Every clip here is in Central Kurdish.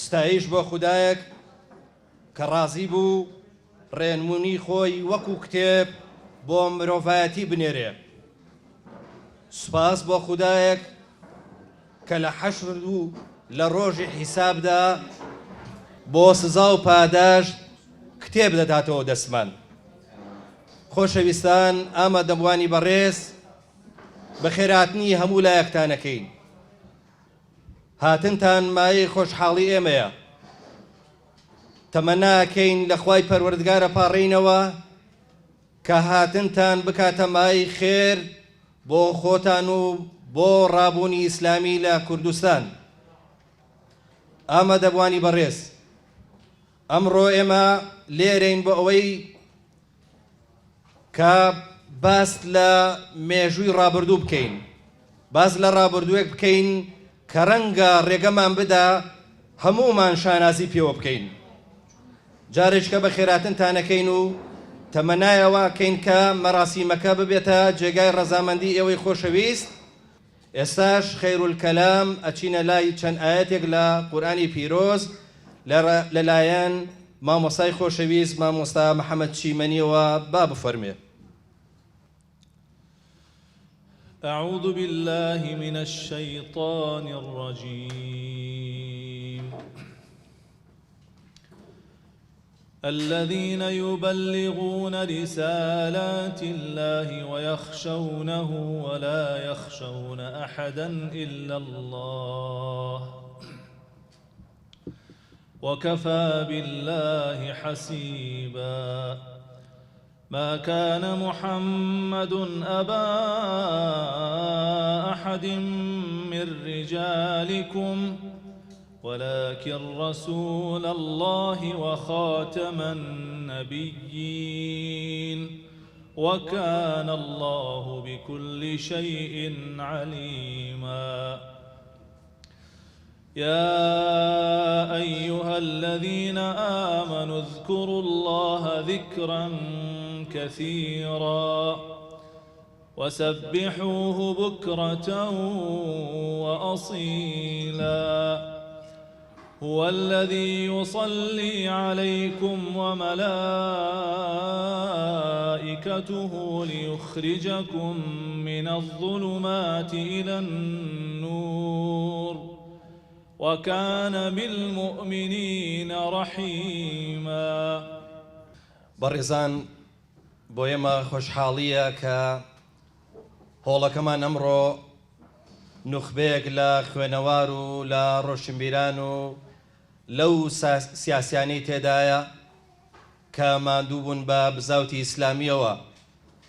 ستایش بۆ خودایەک کە ڕازی بوو ڕێنمونی خۆی وەکو کتێب بۆ مرۆڤایەتی بنێرێ. سوپاس بۆ خودایەک کە لە حەشر و لە ڕۆژی حیسابدا بۆ سزا و پاداشت کتێب دەداتەوە دەستمان. خۆشەویستان، ئامادەبووانی بەڕێز، بەخێرهاتنی هەموو لایەکتان ئەکەین. هاتنتان مایەی خۆشحاڵی ئێمەیە. تەمەنا ئەکەین لە خوای پەروەردگار ئەپاڕێینەوە کە هاتنتان بکاتە مایەی خێر بۆ خۆتان و بۆ ڕابوونی ئیسلامی لە کوردستان. ئامادەبووانی بەڕێز، ئەمڕۆ ئێمە لێرەین بۆ ئەوەی کە باس لە مێژووی ڕابردوو بکەین، باس لە ڕابردووێک بکەین کە ڕەنگە ڕێگەمان بدا هەموومان شانازی پێوە بکەین. جارێکە بەخێراتنتان ئەکەین و تەمەنای ئەوە ئەکەین کە مەراسیمەکە ببێتە جێگای ڕەزامەندی ئێوەی خۆشەویست. ئێستاش خەیرولکەلام ئەچینە لای چەند ئایەتێک لە قورئانی پیرۆز لە لایەن مامۆستای خۆشەویست مامۆستا محمد چیمەنیەوە با بفەرموێ. اعوذ باللە من الشیطان الرجیم الذین یبلغون رسالات اللە ویخشونه ولا یخشون احدا الا اللە وکفی باللە حسیبا ما کان محمد ابا احد من رجالکم ولکن رسول اللە وخاتم النبیین وکان اللە بکل شیء علیما. یا ایها الذین آمنوا اذکروا اللە ذکرا کثیرا وسبحوه بکرة وأصیلا هو الذی یصلی علیکم وملائکته لیخرجکم من الظلمات الی النور وکان بالمومنین رحیما. بەڕێزان بۆ ئێمە خۆشحاڵییە کە هۆڵەکەمان ئەمڕۆ نوخبەیەک لە خوێنەوار و لە ڕۆشنبیران و لەو سیاسیانەی تێدایە کە ماندوو بوون بە بزاوتی ئیسلامییەوە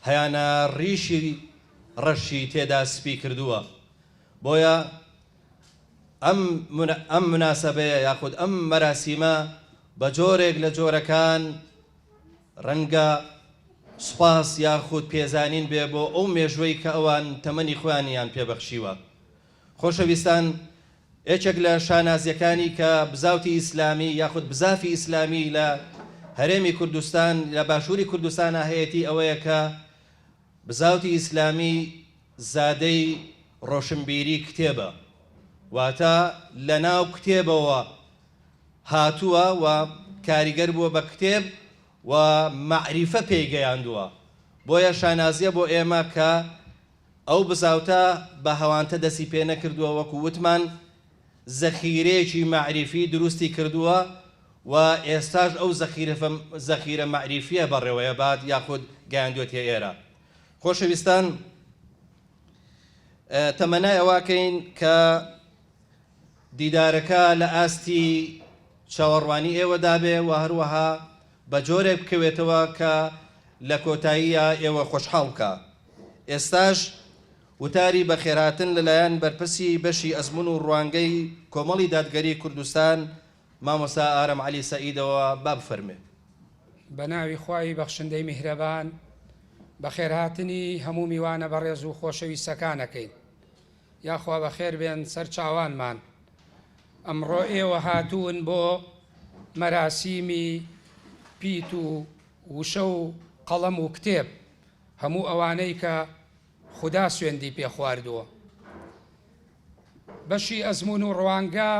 هەیانە ڕیشی ڕەشی تێدا سپی کردووە بۆیە ئەم ئەم مناسەبەیە یاخود ئەم مەراسیمە بە جۆرێک لە جۆرەکان ڕەنگە سوپاس یاخود پێزانین بێ بۆ ئەو مێژوەی کە ئەوان تەمەنی خۆیانیان پێ بەخشیوە. خۆشەویستان یەکێک لە شانازیەکانی کە بزاوتی ئیسلامی یاخود بزافی ئیسلامی لە هەرێمی کوردستان لە باشوری کوردستانا هەیەتی ئەوەیە کە بزاوتی ئیسلامی زادەی ڕۆشنبیری کتێبە واتە لە ناو کتێبەوە هاتووە و کاریگەر بووە بە کتێب و مەعریفە پێی گەیاندووە، بۆیە شانازیە بۆ ئێمە کە ئەو بزاوتە بە هەوانتە دەستی پێ نەکردووە وەکو وتمان زەخیرەیەکی مەعریفی دروستی کردووە و ئێستاش ئەو زەخیرە مەعریفیە بەڕێوەیەبات یاخود گەیاندوێتیە ئێرە. خۆشەویستان تەمەنای ئەوەکەین کە دیدارەکە لە ئاستی چاوەڕوانی ئێوەدا بێ و هەروەها بە جۆرێک بکەوێتەوە کە لە کۆتاییا ئێوە خۆشحاڵ بکا. ئێستاش وتاری بەخێرهاتن لە لایەن بەرپرسی بەشی ئەزموون و ڕوانگەی کۆمەڵی دادگەری کوردستان مامۆستا ئارام عەلی سەعیدەوە با بفەرمێ. بە ناوی خوای بەخشندەی میهرەبان بەخێرهاتنی هەموو میوانە بەڕێز و خۆشەویستەکان ئەکەین. یاخوا بەخێر بێن سەر چاوانمان. ئەمڕۆ ئێوە هاتوون بۆ مەراسیمی پیت و وشە و قەڵەم و کتێب، هەموو ئەوانەی کە خودا سوێندی پێ خواردووە. بەشی ئەزموون و ڕوانگە.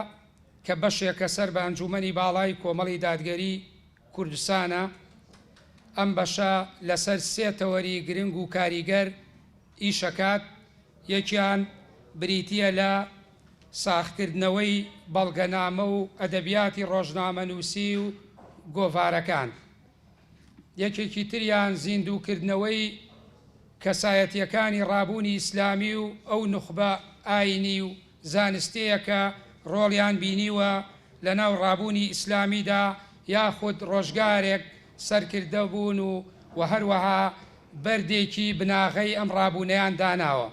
کە بەشێکە سەر بە ئەنجوومەنی باڵای کۆمەڵی دادگەری کوردستانە، ئەم بەشە لەسەر سێ تەوەری گرنگ و کاریگەر ئیشەکات، یەکیان بریتییە لە ساغکردنەوەی بەڵگەنامە و ئەدەبیاتی ڕۆژنامەنووسی و گۆڤارەکان، یەکێکی تریان زیندووکردنەوەی کەسایەتییەکانی ڕابوونی ئیسلامی و ئەو نوخبە ئاینی و زانستییە کە ڕۆڵیان بینیوە لەناو ڕابوونی ئیسلامیدا یاخود ڕۆژگارێک سەرکردە بوون و و هەروەها بەردێکی بناغەی ئەم ڕابوونەیان داناوە.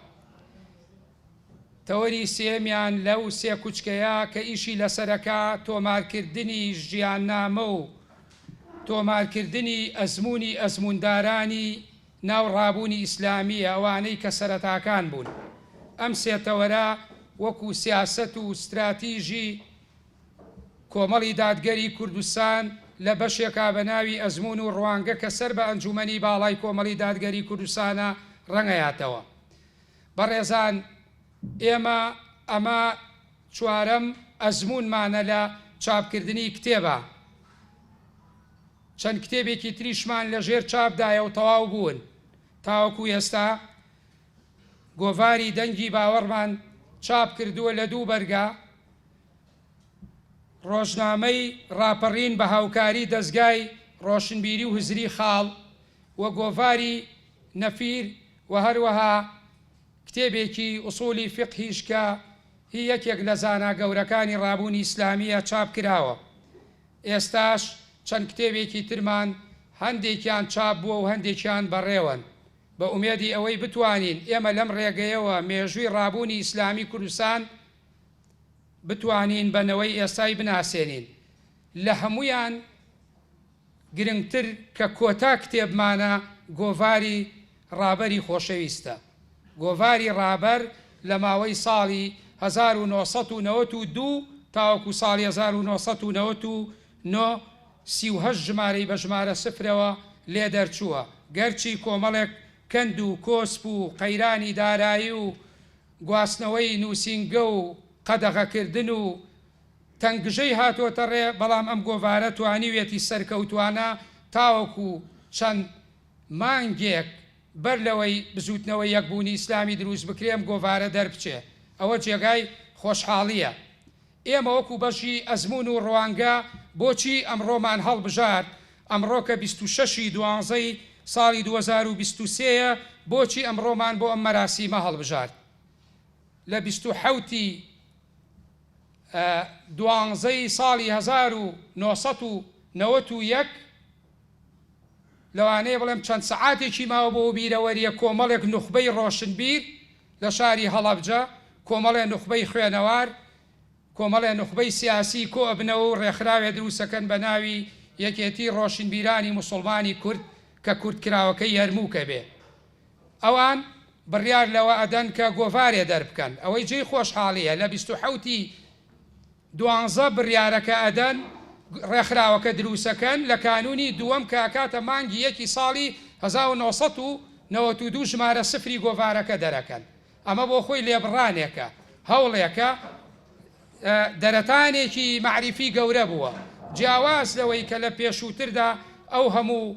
تەوەری سێیەمیان لەو سێکوچکەیە کە ئیشی لەسەرەکا تۆمارکردنی ژیاننامە و تۆمارکردنی ئەزموونی ئەزمووندارانی ناو ڕابوونی ئیسلامییە ئەوانەی کە سەرەتاکان بوون. ئەم سێ تەوەرە وەکو سیاسەت و ستراتیژی کۆمەڵی دادگەری کوردستان لە بەشێکا بە ناوی ئەزموون و ڕوانگە کە سەر بە ئەنجوومەنی باڵای کۆمەڵی دادگەری کوردستانە ڕەنگەیاتەوە. بەڕێزان ئێمە ئەمە چوارەم ئەزموونمانە لە چاپکردنی کتێبا. چەند کتێبێکی تریشمان لە ژێر چاپدایە و تەواو بوون. تاوەکو ئێستا گۆڤاری دەنگی باوەڕمان چاپ کردووە لە دوو بەرگا. ڕۆژنامەی ڕاپەڕین بە هاوکاری دەزگای ڕۆشنبیری و هزری خاڵ و گۆڤاری نەفیر و هەروەها کتێبێکی ئوسولی فیقهیش کە هی یەکێک لە زانا گەورەکانی ڕابوونی ئیسلامییە چاپ کراوە. ئێستاش چەند کتێبێکی ترمان هەندێکیان چاپ بووە و هەندێکیان بەڕێوەن. بە ئومێدی ئەوەی بتوانین ئێمە لەم ڕێگەیەوە مێژووی ڕابوونی ئیسلامی کوردستان بتوانین بە نەوەی ئێستای بناسێنین. لە هەموویان گرنگتر کە کۆتا کتێبمانە گۆڤاری ڕابەری خۆشەویستە. گۆڤاری ڕابەر لە ماوەی ساڵی 1992 تاوەکو ساڵی 1999 38 ژمارەی بە ژمارە سفرەوە لێ دەرچووە، گەرچی کۆمەڵێک کەند و کۆسپ و قەیرانی دارایی و گواستنەوەی نووسینگە و قەدەغەکردن و تەنگژەی هاتۆتە ڕێ، بەڵام ئەم گۆڤارە توانیویەتی سەرکەوتوانە تاوەکو چەند مانگێک بەر لەوەی بزووتنەوەی یەکبوونی ئیسلامی دروست بکرێ ئەم گۆڤارە دەربچێ، ئەوە جێگای خۆشحاڵییە. ئێمە وەکو بەشی ئەزموون و ڕوانگە بۆچی ئەمڕۆمان هەڵبژارد، ئەمڕۆ کە 26 ی دوانزەی ساڵی 2023 یە بۆچی ئەمڕۆمان بۆ ئەم مەراسیمە هەڵبژارد؟ لە 27 ی دوانزەی ساڵی 1991 لەوانەیە بڵێم چەند سەعاتێکی ماوە بۆ بیرەوەریە کۆمەڵێک نوخبەی ڕۆشنبیر لە شاری هەڵەبجە، کۆمەڵێ نوخبەی خوێنەوار، کۆمەڵێ نوخبەی سیاسی کۆ ئەبنەوە و ڕێکخراوێ دروسەکەن بە ناوی یەکێتی ڕۆشنبیرانی موسوڵمانی کورد کە کورتکراوەکەی یەرموکە بێ. ئەوان بڕیار لەوە ئەدەن کە گۆڤارێ دەربکەن. ئەوەی جێی خۆشحاڵیە لە 27 ی دوانزە بڕیارەکە ئەدەن، ڕێکخراوەکە دروسەکەن، لە کانونی دووەم کە ئەکاتە مانگی یەکی ساڵی 1992 ژمارە سفری گۆڤارەکە دەرەکەن. ئەمە بۆ خۆی لێبڕانێکە، هەوڵێکە، دەرەتانێکی مەعریفی گەورە بووە، جیاواز لەوەی کە لە پێشووتردا ئەو هەموو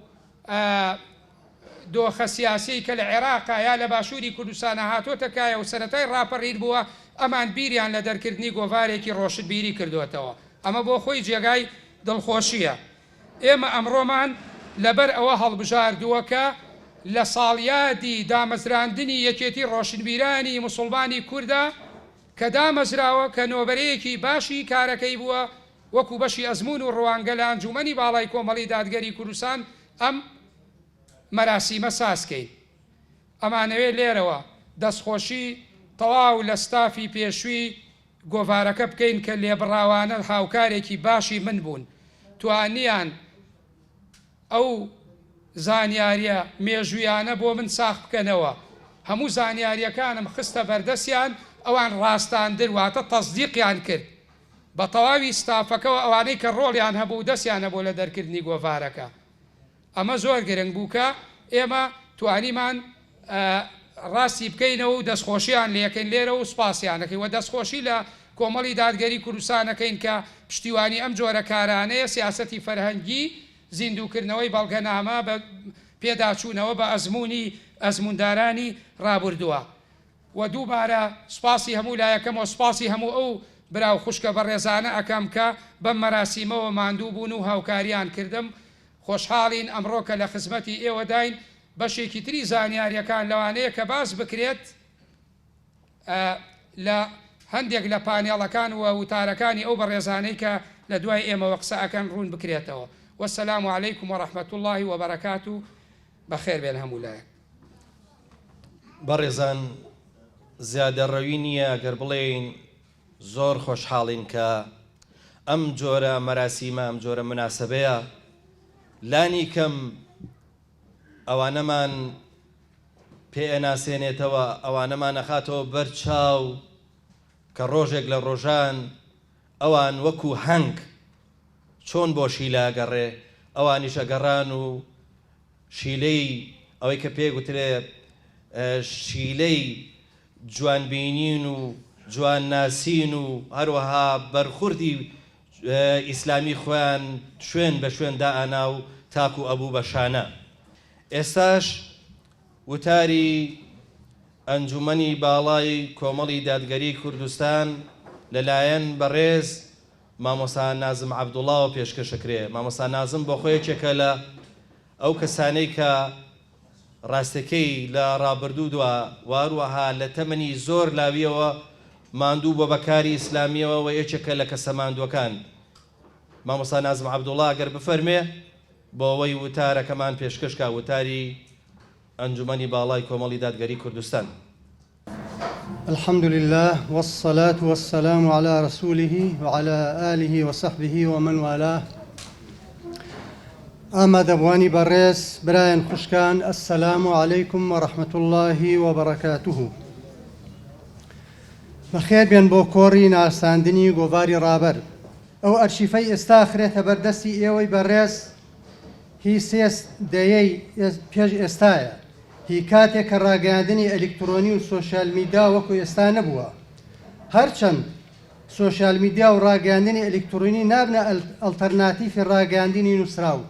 دۆخە سیاسیەی کە لە عێراقا یا لە باشووری کوردستانا هاتۆتە کایە و سەرەتای ڕاپەڕین بووە، ئەمان بیریان لە دەرکردنی گۆڤارێکی ڕۆشنبیری کردۆتەوە. ئەمە بۆ خۆی جێگای دڵخۆشییە. ئێمە ئەمڕۆمان لەبەر ئەوە هەڵبژاردووە کە لە ساڵیادی دامەزراندنی یەکێتی ڕۆشنبیرانی موسوڵمانی کوردە کە دامەزراوە کە نۆبەرەیەکی باشی کارەکەی بووە وەکو بەشی ئەزموون و ڕوانگە لە ئەنجوومەنی باڵای کۆمەڵی دادگەری کوردستان ئەم مەراسیمە ساز کەین. ئەمانەوێ لێرەوە دەستخۆشی تەواو لە ستافی پێشووی گۆڤارەکە بکەین کە لێبڕاوانە هاوکارێکی باشی من بوون توانیان ئەو زانیاریە مێژوویانە بۆ من ساخ بکەنەوە هەموو زانیاریەکانم خستە بەردەستیان ئەوان ڕاستاندن واتە تەسدیقیان کرد بە تەواوی ستافەکەوە ئەوانەی کە ڕۆڵیان هەبوو و دەستیان هەبوو لە دەرکردنی گۆڤارەکە. ئەمە زۆر گرنگ بوو کە ئێمە توانیمان ڕاستی بکەینەوە و دەستخۆشیان لێکەین لێرەوە و سوپاسیان دەکەین و دەستخۆشی لە. کۆمەڵی دادگەری کوردستان ئەکەین کە پشتیوانی ئەم جۆرە کارانەیە، سیاسەتی فەرهەنگی، زیندووکردنەوەی بەڵگەنامە بە پێداچوونەوە بە ئەزموونی ئەزمووندارانی ڕابوردووە. وە دووبارە سوپاسی هەموو لایەکەم و سوپاسی هەموو ئەو برا و خوشکە بەڕێزانە ئەکەم کە بەم مەراسیمەوە ماندوو بوون و هاوکاریان کردم. خۆشحاڵین ئەمڕۆ کە لە خزمەتی ئێوەداین. بەشێکی تری زانیاریەکان لەوانەیە کە باس بکرێت لە هەندێک لە پانێڵەکان و وتارەکانی ئەو بەڕێزانەی کە لە دوای ئێمەوە قسە ئەکەن ڕوون بکرێتەوە. والسلام علیکم ورحمە اللە وبرکاته. بەخێر بێن هەموو لایەک. بەڕێزان زیادەڕەوی نییە گەر بڵێین زۆر خۆشحاڵین کە ئەم جۆرە مەراسیمە، ئەم جۆرە موناسەبەیە لانی کەم ئەوانەمان پێ ئەناسێنێتەوە، ئەوانەمان ئەخاتەوە بەر چاو کە ڕۆژێک لە ڕۆژان ئەوان وەکوو هەنگ چۆن بۆ شیلە ئەگەڕێ، ئەوانیش ئەگەڕان و شیلەی ئەوەی کە پێ گوترێ شیلەی جوانبینین و جوانناسین و هەروەها بەرخوردی ئیسلامی خۆیان شوێن بە شوێن دائەنا و تاکو ئەبوو بە شانە. ئێستاش وتاری ئەنجومەنی باڵای کۆمەڵی دادگەری کوردستان لە لایەن بەڕێز مامۆستا نازم عەبدوڵاوە پێشکەش ئەکرێ. مامۆستا نازم بۆخۆی یەکێکە لە ئەو کەسانەی کە ڕاستەکەی لە ڕابردوودوا و هەروەها لە تەمەنی زۆر لاوییەوە ماندوو بووە بە کاری ئیسلامییەوە و یەکێکە لە کەسە ماندووەکان. مامۆستا نازم عەبدوڵا گەر بفەرمێ بۆ ئەوەی وتارەکەمان پێشکەش کا، وتاری ئەنجومەنی باڵای کۆمەڵی دادگەری کوردستان. الحمد للە والصلاة والسلام علی رسوله وعلی آله وصحبه ومن والاه ئامادەبوانی بەڕێز برایان خوشکان السلام علیکم ورحمة اللە وبرکاته بەخێر بێن بۆ کۆڕی ناساندنی گۆڤاری ڕابەر ئەو ئەرشیفەی ئێستا خرێتە بەردەستی ئێوەی بەڕێز هی سێ دەیەی پێش ئێستایە، هی کاتێک کە ڕاگەیاندنی ئەلیکترۆنی و سۆشیال میدا وەکو ئێستا نەبووە. هەرچەند سۆشیال میدیا و ڕاگەیاندنی ئەلیکترۆنی نابنە ئەڵتەرناتیفی ڕاگەیاندنی نووسراو،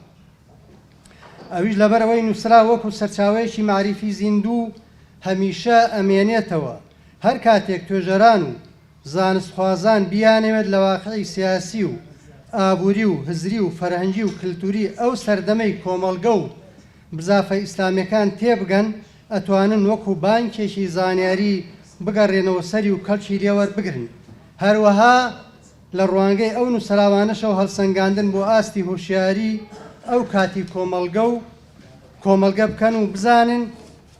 ئەویش لەبەرئەوەی نووسراو وەکو سەرچاوەیەکی مەعریفی زیندوو هەمیشە ئەمێنێتەوە، هەر کاتێک توێژەران و زانستخوازان بیانەوێت لە واقعی سیاسی و ئابووری و هزری و فەرهەنگی و کلتوری ئەو سەردەمەی کۆمەڵگە و بزافە ئیسلامیەکان تێبگەن ئەتوانن وەکو بانکێکی زانیاری بگەڕێنەوە سەری و کەڵکی لێوەربگرن هەروەها لە ڕوانگەی ئەو نوسراوانەشەوە هەڵسەنگاندن بۆ ئاستی هۆشیاری ئەو کاتی کۆمەڵگە و کۆمەڵگە بکەن و بزانن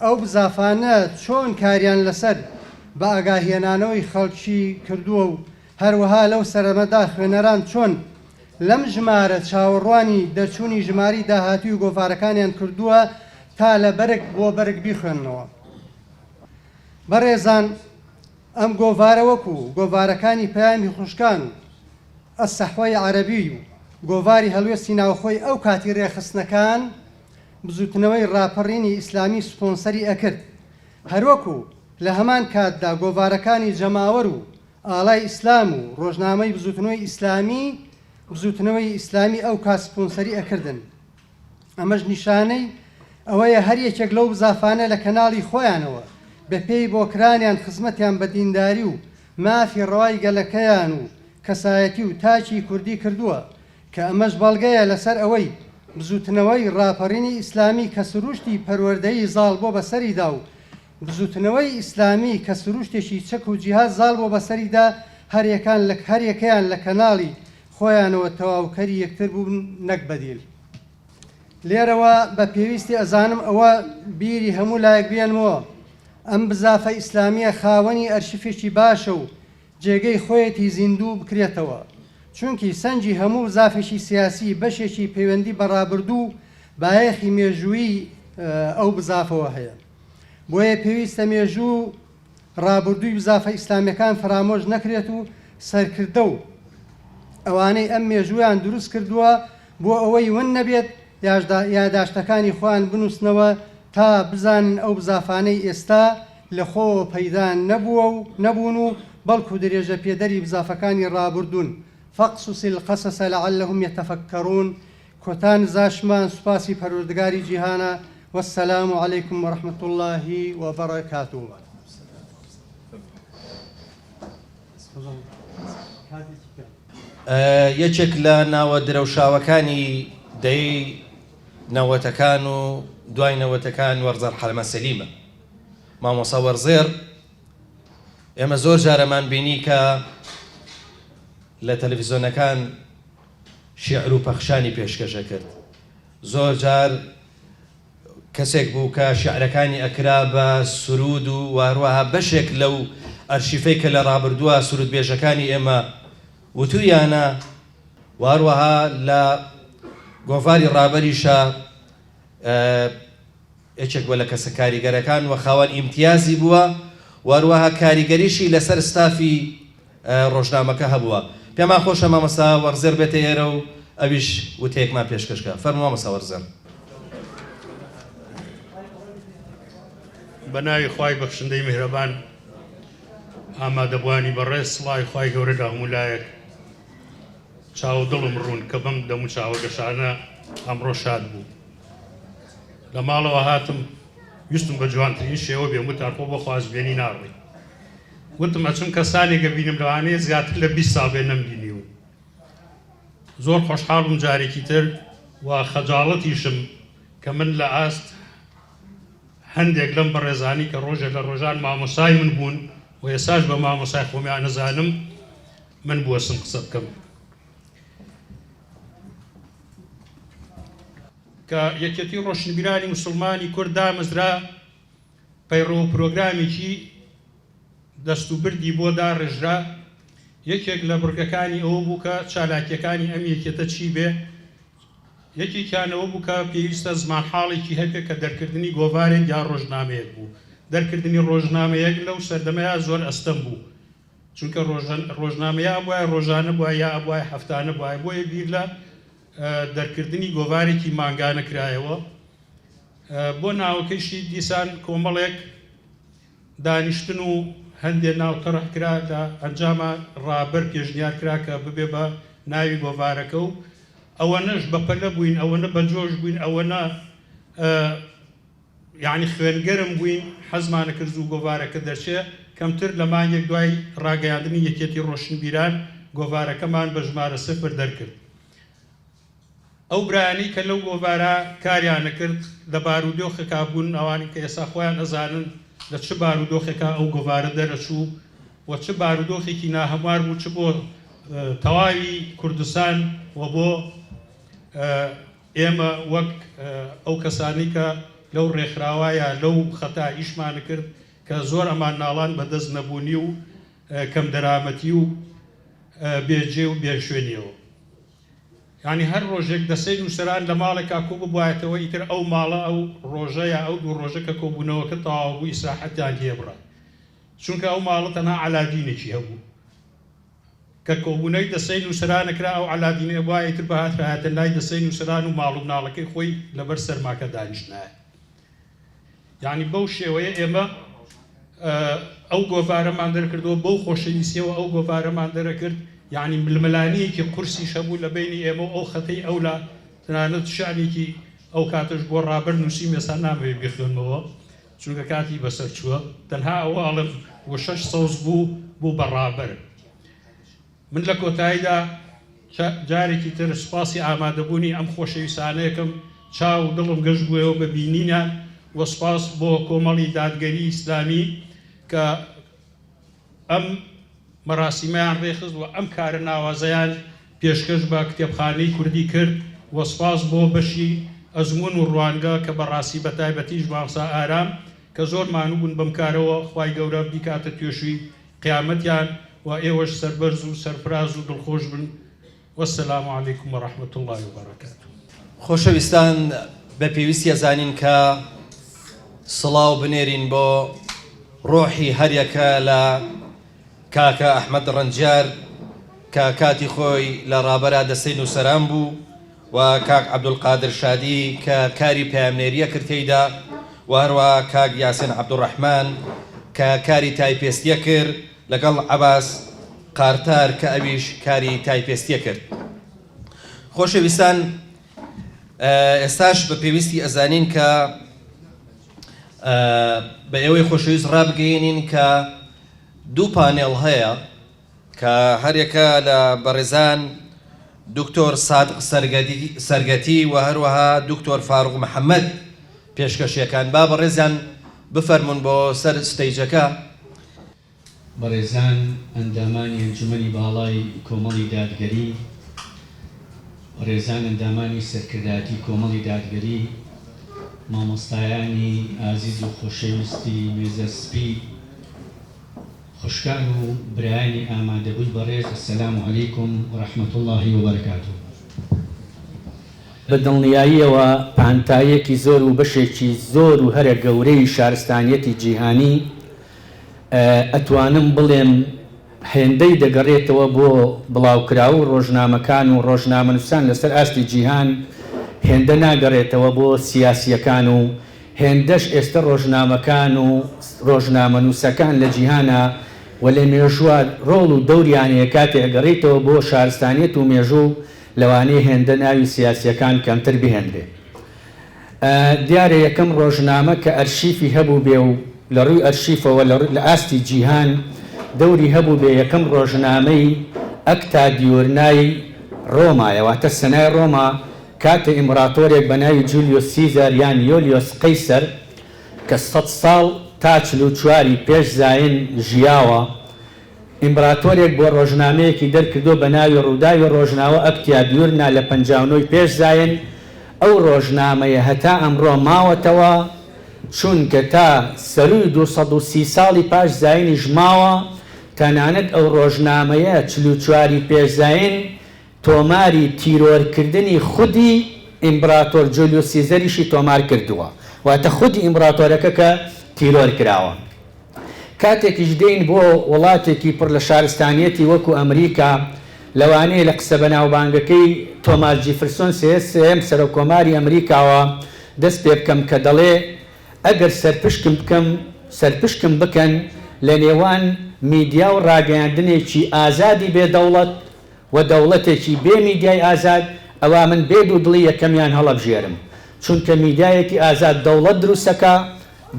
ئەو بزافانە چۆن کاریان لەسەر بەئاگاهێنانەوەی خەڵکی کردووە و هەروەها لەو سەرەمەدا خوێنەران چۆن لەم ژمارە چاوەڕوانی دەرچوونی ژمارەی داهاتووی گۆڤارەکانیان کردووە تا لە بەرگ بۆ بەرگ بیخوێننەوە. بەڕێزان ئەم گۆڤارە وەکو گۆڤارەکانی پەیامی خوشکان و الصحوە عەرەبی و گۆڤاری هەڵوێستی ناوخۆی ئەو کاتی رێکخستنەکان بزوتنەوەی ڕاپەڕینی ئیسلامی سپۆنسەری ئەکرد، هەروەکو لە هەمان کاتدا گۆڤارەکانی جەماوەر و ئاڵای ئیسلام و ڕۆژنامەی بزوتنەوەی ئیسلامی بزوتنەوەی ئیسلامی ئەو کات سپۆنسەری ئەکردن. ئەمەش نیشانەی ئەوەیە هەر یەکێک لەو بزافانە لە کەناڵی خۆیانەوە بە پێی بۆکرانیان خزمەتیان بە دینداری و مافی ڕەوای گەلەکەیان و کەسایەتی و تاکی کوردی کردووە کە ئەمەش بەڵگەیە لەسەر ئەوەی بزووتنەوەی ڕاپەڕینی ئیسلامی کە سرووشتی پەروەردەیی زاڵ بۆ بەسەریدا و بزووتنەوەی ئیسلامی کە سرووشتێکی چەک و جیهاد زاڵ بۆ بەسەریدا هەریەکان لە هەریەکەیان لە کەناڵی خۆیانەوە تەواوکەری یەکتر بوون نەک بەدیل. لێرەوە بە پێویستی ئەزانم ئەوە بیری هەموو لایەک بێنمەوە ئەم بزافە ئیسلامیە خاوەنی ئەرشیفێکی باشە و جێگەی خۆیەتی زیندوو بکرێتەوە، چونکی سەنگی هەموو بزافێکی سیاسی بەشێکی پەیوەندی بە ڕابردوو و بایەخی مێژوویی ئەو بزافەوە هەیە. بۆیە پێویستە مێژوو و ڕابردووی بزافە ئیسلامیەکان فەرامۆش نەکرێت و سەرکردە و ئەوانەی ئەم مێژوویان دروست کردووە بۆ ئەوەی ون نەبێت یاداشتەکانی خۆیان بنووسنەوە تا بزانن ئەو بزافانەی ئێستا لە خۆوە پەیدا نەبووە و نەبوون و بەڵکو درێژەپێدەری بزافەکانی ڕابوردوون، فاقصص القصص لعلهم یتفکرون، کۆتا نزاشمان سوپاسی پەروەردگاری جیهانە، والسلام علیکم ورحمة اللە وبرکاته. یەکێک لە ناوە درەوشاوەکانی دەیەی نەوەتەکان و دوای نەوەتەکان وەرزەر حەمە سەلیمە. مامۆستا وەرزێڕ ئێمە زۆر جارەمان بینی کە لە تەلەفیزۆنەکان شیعر و پەخشانی پێشکەش ئەکرد. زۆر جار کەسێک بوو کە شیعرەکانی ئەکرا بە سروود و هەروەها بەشێک لەو ئەرشیفەی کە لە ڕابردووە سروودبێژەکانی ئێمە وتوویانە و هەروەها لە گۆڤاری ڕابەریشا یەکێک بووە لە کەسە کاریگەرەکان و خاوەن ئیمتیازی بووە و هەروەها کاریگەریشی لەسەر ستافی ڕۆژنامەکە هەبووە. پێمان خۆشە مامۆستا وەڕزێڕ بێتە ئێرە و ئەویش وتەیەکمان پێشکەش کا. فەرموو مامۆستا وەڕزێڕ. بە ناوی خوای بەخشندەی میهرەبان. ئامادەبوانی بەڕێز سڵاوی خوای گەورە لە هەموو لایەک. چاو و دڵم ڕوون کە بەم دەموچاوە گەشانە ئەمڕۆ شاد بووم. لە ماڵەوە هاتم ویستم بە جوانترین شێوە بێم وتان خۆ بۆ خوازبێنی ناڕۆی. وتم ئەچم کەسانێک ئەبینم لەوانەیە زیاتر لە 20 ساڵ بێ نەمبینیون. زۆر خۆشحاڵ بووم جارێکی تر و خەجاڵەتیشم کە من لە ئاست هەندێک لەم بەڕێزانی کە ڕۆژێ لە ڕۆژان مامۆسای من بوون و ئێساش بە مامۆسای خۆمیان ئەزانم من بوەسم قسە بکەم. کە یەکێتی ڕۆشنبیرانی موسڵمانی کورد دامەزرا، پەیڕەو و پرۆگرامێکی دەستوبردی بۆ داڕێژرا، یەکێک لە بڕگەکانی ئەوە بوو کە چالاکییەکانی ئەم یەکێتە چی بێ، یەکێکیان ئەوە بوو کە پێویستە زمانحاڵێکی هەبێ کە دەرکردنی گۆڤارێک یا ڕۆژنامەیەک بوو. دەرکردنی ڕۆژنامەیەک لەو سەردەمەیا زۆر ئەستەم بوو، چونکە ڕۆژنامە یا ئەبوایە ڕۆژانە بوایە یا ئەبوایە هەفتانە بوایە، بۆیە بیر لە دەرکردنی گۆڤارێکی مانگانە کرایەوە. بۆ ناوەکەیشی دیسان کۆمەڵێک دانیشتن و هەندێ ناو تەرح کرا، لە ئەنجاما ڕابەر پێشنیار کرا کە ببێ بە ناوی گۆڤارەکە و ئەوەنەش بە پەلە بووین، ئەوەنە بە جۆش بووین، ئەوەنە یانی خوێنگەرم بووین، حەزمان ئەکرد زوو گۆڤارەکە دەرچێ، کەمتر لە مانگێک دوای ڕاگەیاندنی یەکێتی ڕۆشنبیران گۆڤارەکەمان بە ژمارە سفر دەرکرد. ئەو برایانەی کە لەو گۆڤارە کاریان ئەکرد لە بارودۆخێکا بوون، ئەوانەی کە ئێستا خۆیان ئەزانن لە چ بارودۆخێکا ئەو گۆڤارە دەرئەچوو و چ بارودۆخێکی ناهەموار بوو چ بۆ تەواوی کوردستان و بۆ ئێمە وەک ئەو کەسانەی کە لەو ڕێکخراوە یا لەو خەتە ئیشمان ئەکرد کە زۆر ئەمان ناڵان بە دەست نەبوونی و کەمدەرامەتی و بێ جێ و بێ شوێنیەوە. یانی هەر ڕۆژێک دەسەی نووسەران لە ماڵێکا کۆ ببوایەتەوە ئیتر ئەو ماڵە ئەو ڕۆژە یا ئەو دوو ڕۆژە کە کۆبوونەوەکە تەواو بوو ئیسراحەتیان لێ بڕا چونکە ئەو ماڵە تەنها عەلادینێکی هەبوو کە کۆبوونەوەی دەسەی نووسەران ئەکرا ئەو عەلادینە ئەبوایە ئیتر بهاترایەتە لای دەسەی نووسەران و ماڵ و مناڵەکەی خۆی لەبەر سەرماکە دانیشتنایە. یانی بەو شێوەیە ئێمە ئەو گۆڤارەمان دەرکردەوە، بەو خۆشەویستیەوە ئەو گۆڤارەمان دەرەکرد، یانی ململانێیەکی قورسیش هەبوو لە بەینی ئێمە و ئەو خەتەی ئەولا، تەنانەت شعرێکی ئەو کاتەش بۆ ڕابەر نووسیم ئێستا نامەوێ بیخوێنمەوە چونکە کاتی بەسەر چووە، تەنها ئەوە ئەڵێم وشەش سەوز بوو بوو بە ڕابەر. من لە کۆتاییدا جارێکی تر سوپاسی ئامادەبوونی ئەم خۆشەویستانەیەکەم، چاو و دڵم گەش بوویەوە بە بینینیان و سوپاس بۆ کۆمەڵی دادگەری ئیسلامی کە ئەم مەراسیمەیان ڕێکخست و ئەم کارە ناوازەیان پێشکەش بە کتێبخانەی کوردی کرد و سوپاس بۆ بەشی ئەزموون و ڕوانگە کە بەڕاستی بەتایبەتیش مامۆستا ئارام کە زۆر مانوو بوون بەم کارەوە خوای گەورە بیکاتە توێشووی قیامەتیان و ئێوەش سەربەرز و سەرفراز و دڵخۆش بن والسلام علیکم و رحمە اللە و برکاته. خۆشەویستان بە پێویستی ئەزانین کە سڵاو بنێرین بۆ ڕۆحی هەریەکە لە کاکە ئەحمەد ڕەنجیار کە کاتی خۆی لە ڕابەرا دەستەی نووسەران بوو و کاک عەبدولقادر شادی کە کاری پەیامنێریە کرد تێیدا و هەروەها کاک یاسین عەبدولڕەحمان کە کاری تایپێستیە کرد. لەگەڵ عەباس قارتار کە ئەویش کاری تایپێستیە کرد. خۆشەویستان ئێستاش بە پێویستی ئەزانین کە بە ئێوەی خۆشەویست ڕابگەیەنین کە دوو پانێڵ هەیە کە هەریەکە لە بەڕێزان دکتۆر سادق سەرگەتی و هەروەها دکتۆر فاروق محەمەد پێشکەشیەکان با بەڕێزیان بفەرموون بۆ سەر stage ەکە. بەڕێزان ئەندامانی ئەنجومەنی باڵای کۆمەڵی دادگەری، بەڕێزان ئەندامانی سەرکردایەتی کۆمەڵی دادگەری، مامۆستایانی ئازیز و خۆشەویستی مێزەر سپی، خوشکان و برایانی ئامادەبووی بەڕێز السلام علیکم و رحمە اللە و برکاته. بە دڵنیاییەوە پانتاییەکی زۆر و بەشێکی زۆر و هەرە گەورەی شارستانیەتی جیهانی ئەتوانم بڵێم هێندەی دەگەڕێتەوە بۆ بڵاوکراو و ڕۆژنامەکان و ڕۆژنامەنووسان لەسەر ئاستی جیهان هێندە ناگەڕێتەوە بۆ سیاسییەکان و هێندەش ئێستە ڕۆژنامەکان و ڕۆژنامەنووسەکان لە جیهانا و لە مێژووا ڕۆڵ و دەوریان هەیە کاتێ ئەگەڕێیتەوە بۆ شارستانیەت و مێژوو لەوانەیە هێندە ناوی سیاسییەکان کەمتر بهێنرێ. دیارە یەکەم ڕۆژنامە کە ئەرشیفی هەبووبێ و لە ڕووی ئەرشیفەوە لە ئاستی جیهان دەوری هەبووبێ یەکەم ڕۆژنامەی ئەکتا دیورنای ڕۆمایە واتە سەنای ڕۆما کاتێ ئیمڕاتۆرێک بە ناوی جولیۆس سیزەر یان یۆلیۆس قەیسەر کە سەدساڵ تا 44 ی پێش زاین ژیاوە ئیمبراتۆرێک بۆ ڕۆژنامەیەکی دەرکردووە بە ناوی ڕووداوی ڕۆژناوە ئەکتیا دیورنا لە 59 ی پێش زاین، ئەو ڕۆژنامەیە هەتا ئەمڕۆ ماوەتەوە، چونکە تا سەرووی 230 ساڵی پاش زاینیش ماوە، تەنانەت ئەو ڕۆژنامەیە 44 ی پێش زاین تۆماری تیرۆرکردنی خودی ئیمبراتۆر جولیوس سیزەریشی تۆمار کردووە، واتە خودی ئیمبراتۆرەکە کە تیرۆر کراوە. کاتێکیش دێین بۆ وڵاتێکی پڕ لە شارستانیەتی وەکو ئەمریکا، لەوانەیە لە قسە بەناوبانگەکەی تۆماس جیفرسۆن سێیەم سەرۆک کۆماری ئەمریکاوە دەست پێ بکەم کە دەڵێ ئەگەر سەرپشکم بکەم سەرپشکم بکەن لە نێوان میدیا و ڕاگەیاندنێکی ئازادی بێ دەوڵەت و دەوڵەتێکی بێ میدیای ئازاد ئەوا من بێ دوودڵی یەکەمیان هەڵەبژێرم چونکە میدیایەکی ئازاد دەوڵەت دروستەکا